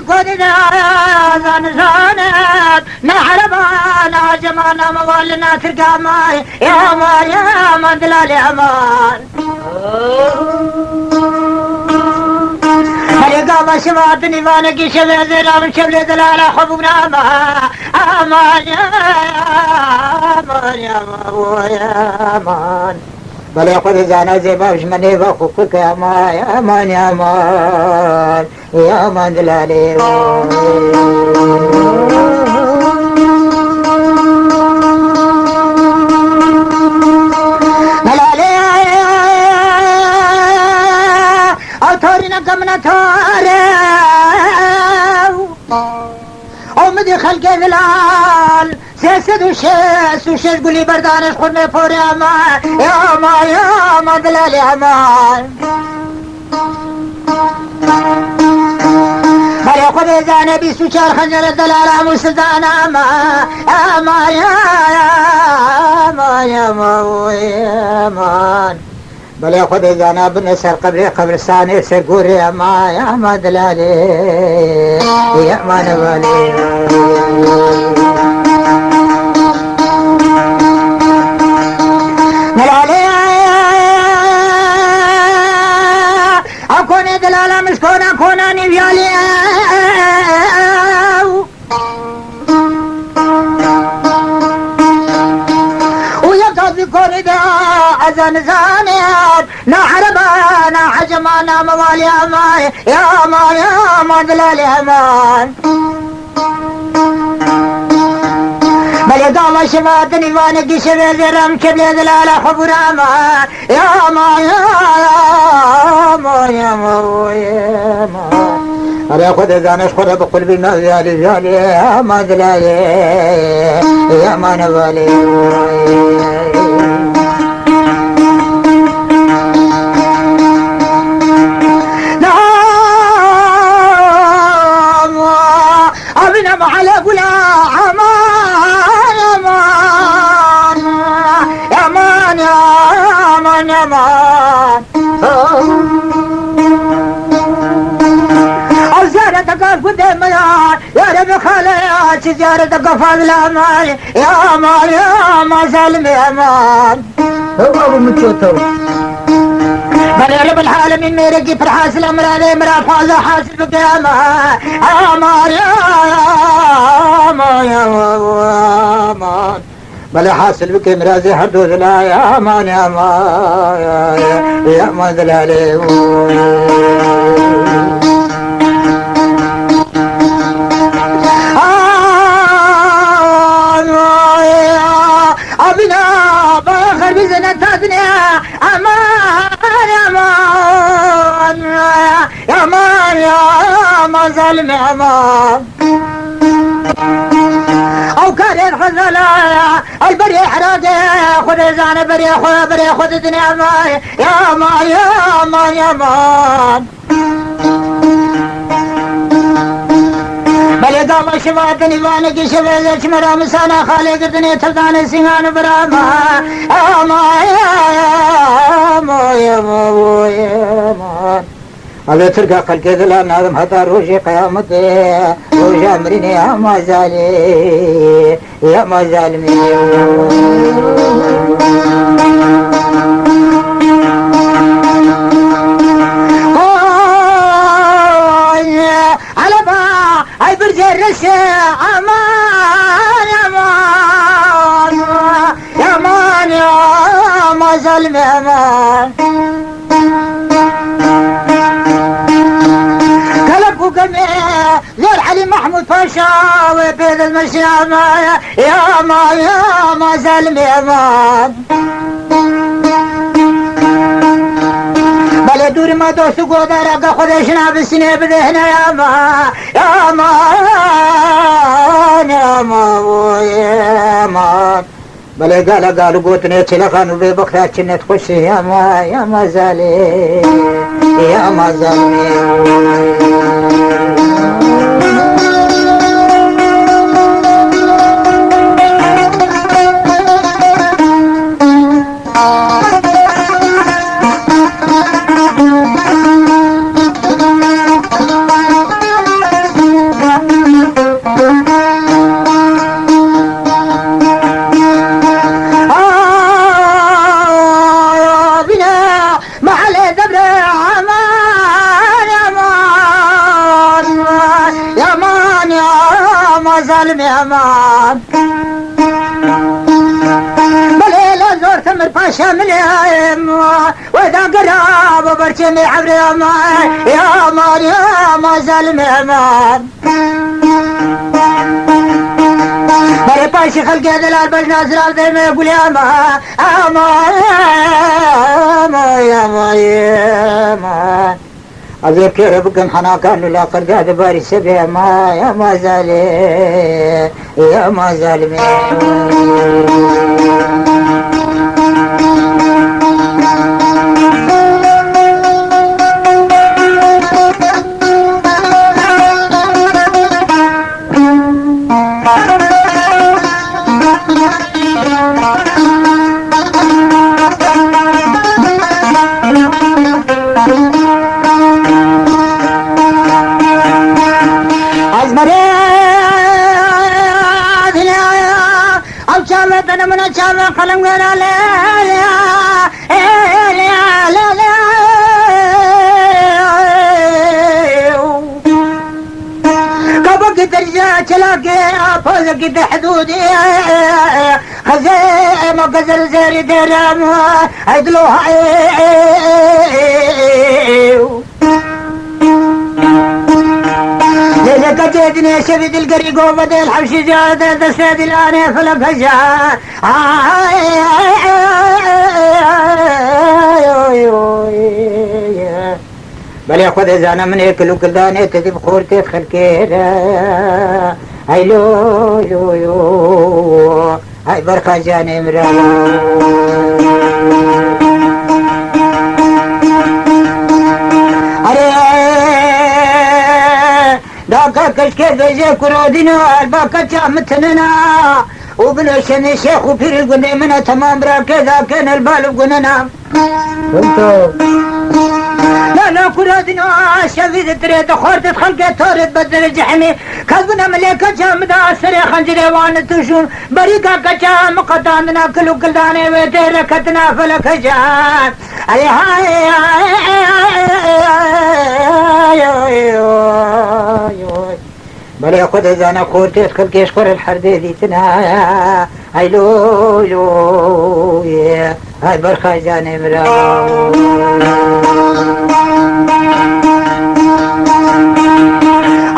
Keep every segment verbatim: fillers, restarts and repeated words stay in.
Godî de zan zanet, ne ereba, ne ecema, ne mewal, ne tirka may. Ya aman, ya aman, dilalê aman. Belê gava şiva dinî vanekî şevê zêra min şevlê delala xwe bûna ma. Aman, ya aman, ya aman, ya aman. Belê xwe dizane zêba ji me nêva xwe kuk e, ama, aman, aman, aman, dilalê. Dilalê, ew tarî neke min e tare. Ew min dî xelkê dilal, sê sed û şêst û şeş gulî berdane ji xurmê porê ama, ya ama, ya ama, dilalê ama. Belê xwe dê zane bîst û çar xencere delal a Mûsildana ama, ama, ya, ya, ama, ya, ama, ya, aman. Belê xwe dê zana bine ser qebrê qebristanê ser gorê ama, ya ama dilalê, ya ama nevalê. Nevalê, a konê dilala min ji kona kona nîvyalê. Û yeka zî konî de ez nizanim, ne ereba, ne ecema, ne mewalî ama, ya ama, ya ama, dilalê ama. Belê gava şiva dinî vanekî şevê zêrem keblê dilala xwe bûra ama, ya ama, ya ama, ya ama, ya ama. Erê xwe dê zane ji xwe re bi qulbî me viyalî, viyalî, ama dilalê, ama nevalê. Ama, abîne mahale gula, aman, aman, aman, aman, aman. Ew ziyareteke gundê me ya, ya Rebî xale ya, çi ziyareteke fazla me, ya aman, ya aman, zalimê aman. Ew ew min ço tew. Belê Rebîl alemîn mêrekî pir hasil e, miradê mira fazla hasil bike ama. Aman, ya aman, ya aman. Belê hasil bike mirazê her do zila, ya aman, ya aman, ya aman dilalê. Aman, ya abîna, baya xerbîzine tadine, aman, aman, ya aman, ya aman, zalim, aman. Ew karê xezala, el berê Iraqê, xwe dê zane berê xwe, berê xwe didine ama, ya aman, ya aman, ya aman. Belê dama şiva dinî vanekî şevê zê çi mera misana xalê girdinê tirdanê sîngan û birama, aman, ya aman, ya aman, ya aman. Alê Tirka xelkê dila nadim heta rojê qeyametê, roja mirinê ama zalê, ama zalimê. Qoy, aleba, ay bir cerresi, aman, aman, aman, aman, zalimê, aman. Kelek û gemê zor Elî Mehmûd Paşa wê pê dilmeşî ama, ya ama, ya ama, zalimê ama. Belê dûrî me dost û godareke xwe dê jina bi sînê bidê hine ama, ya ama, ya ama, ya ama. Belê gala gal û gotinê çilexan û bê bixra çi net xweşî, ya ma, ya ma zalê, ya ma zalê. Mehman. Belê la zor temir paşa milê ma. Weda gera bo berçê me evre ma. Ya ma, ya ma zalim Mehman. Belê paşi xelke delal bejna ziral de me gulê ma. Ama, ama, ama, ama. Ez ê kêre bikim henakan û laqirda di barî sebê ema, ema zalê, ema zalimê. Ez merê dilaya, ew çav e, bene min e çav e, qelem wera lê, lê, lê, lê, lê. Kabakî derya çelakê, apozekî de hidûdê. Xezê ema gezer zerî derem, ey dilo, ey, ey, ey, ey, ey, ey. Lê lê keçê dinê şevî dilgerî govede el hewşî ziyade destê dilanê felek heja. Ay, ay, ay, ay, ay, ay, ay. Belê xwe dizane min ê kil û kildanê te dî bi xortê xelkê re. Hey lo, lo, lo. Hey berxa canê min re. Erê, daka keşkê bêje kuro dîno erba keça min tinina. Û bilo şenê şêx û pîrî gundê min e temam bira kê dakên el bal û gunina. Lala kura dîna şevî di tirê di xort di xelkê torê di bedirê cehemî. Kezbûna milê keça min da serê xencirê wan tûşûn. Berîka keça min qetandina kil û kildanê wê tê reketina felek heja. Ay, ay, ay. Belê xwe dizane xortê xelkê ji xwe re li herdê dîtina. Ay lo, lo, ye. Ay berxa canê min re.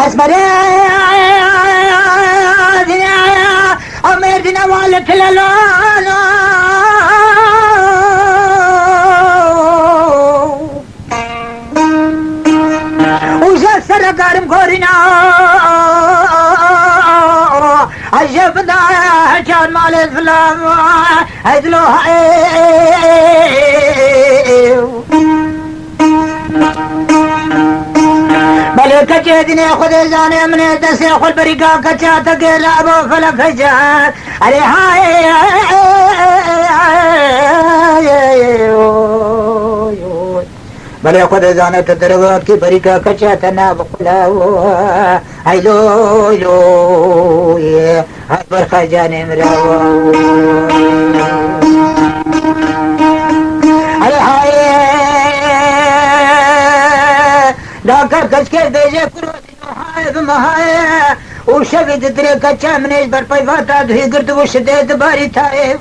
Ez merê, a Mêrdîna wale tile lo, lo. Û ji ser karim gorîna. Ez jê bida hecan malê filan. Ez lo. Belê keçê dinê xwe dê zane min ê destê xwe berîka keça te gêra bo felek hecan. Erê hay. Belê xwe dizane tu dervat kî berîka keça te na bi qulawo. Hey lo lo ye. Hey berxa canê min re. Hey hay. Daka keşkê bêje kuro dîno hay bi me hay. Û şevî di dirê keça min ê ji ber peyva ta duhî girtibû şidê di barî tayê.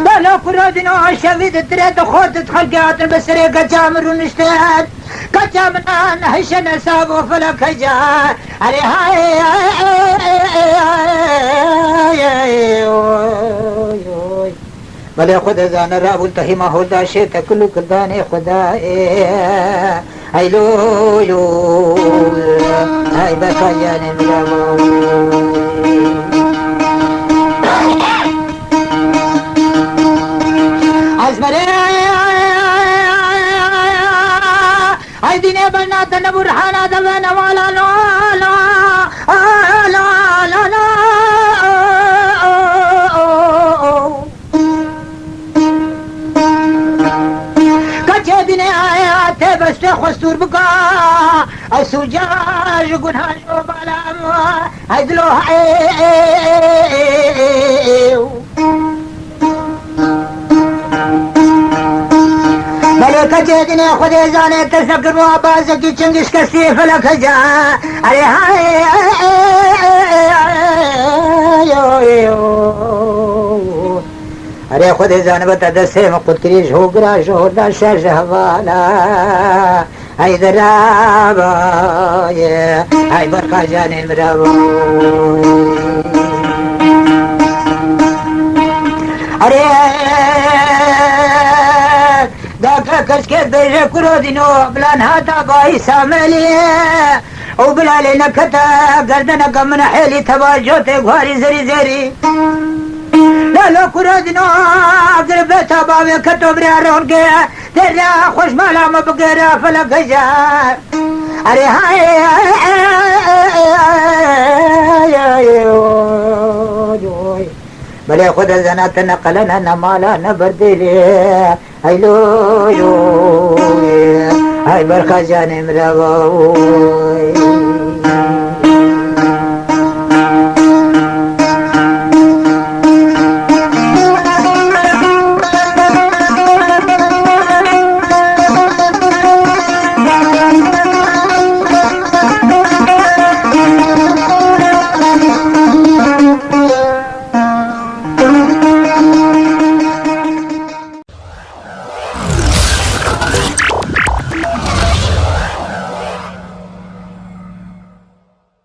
Bala kura dîna şevî di tirê di xort di xelkê hatin bi serê keça min rûniştin. Keça min an hişe nesab û felek heca. Erê hay, ay, ay, ay, ay, ay, oy, oy. Belê xwe dizane rabûn te hîma holda şê te kul û kildanê Xwedayê. Hey lo lo. Hey beka yanê min ya. Ez merê. Hey dînê berna te nebû rihana de ve newala lo lo. Lo lo lo. Keçê dînê tê bestê xwe stûr bika, ez sûca ji gunha ji balam, ez lo. Belê Keçê dinê Xwedê zane te sekir wa bazekî çingişkestî felek hece. Erê hay, erê Xwedê zane bete destê min qultirî ji hogira ji horda şer ji hevala. Hey derabaye, hey berxa canê mirabaye. Erê Dake keşke bêje kuro dîno, bilan hata bayî samelî. Û bilalê nekete gerdeneke min hêlî teva cotê guharî zerî zerî. Lalo kuro dîno, girbeta bavê keto birê ronkê. Derya xweş mala me bigere felek hece. Erê hay, belê xwe de zana te ne qelene, ne mala, ne berdêlê. Hey lo yo, hey berxa canê mirabaye.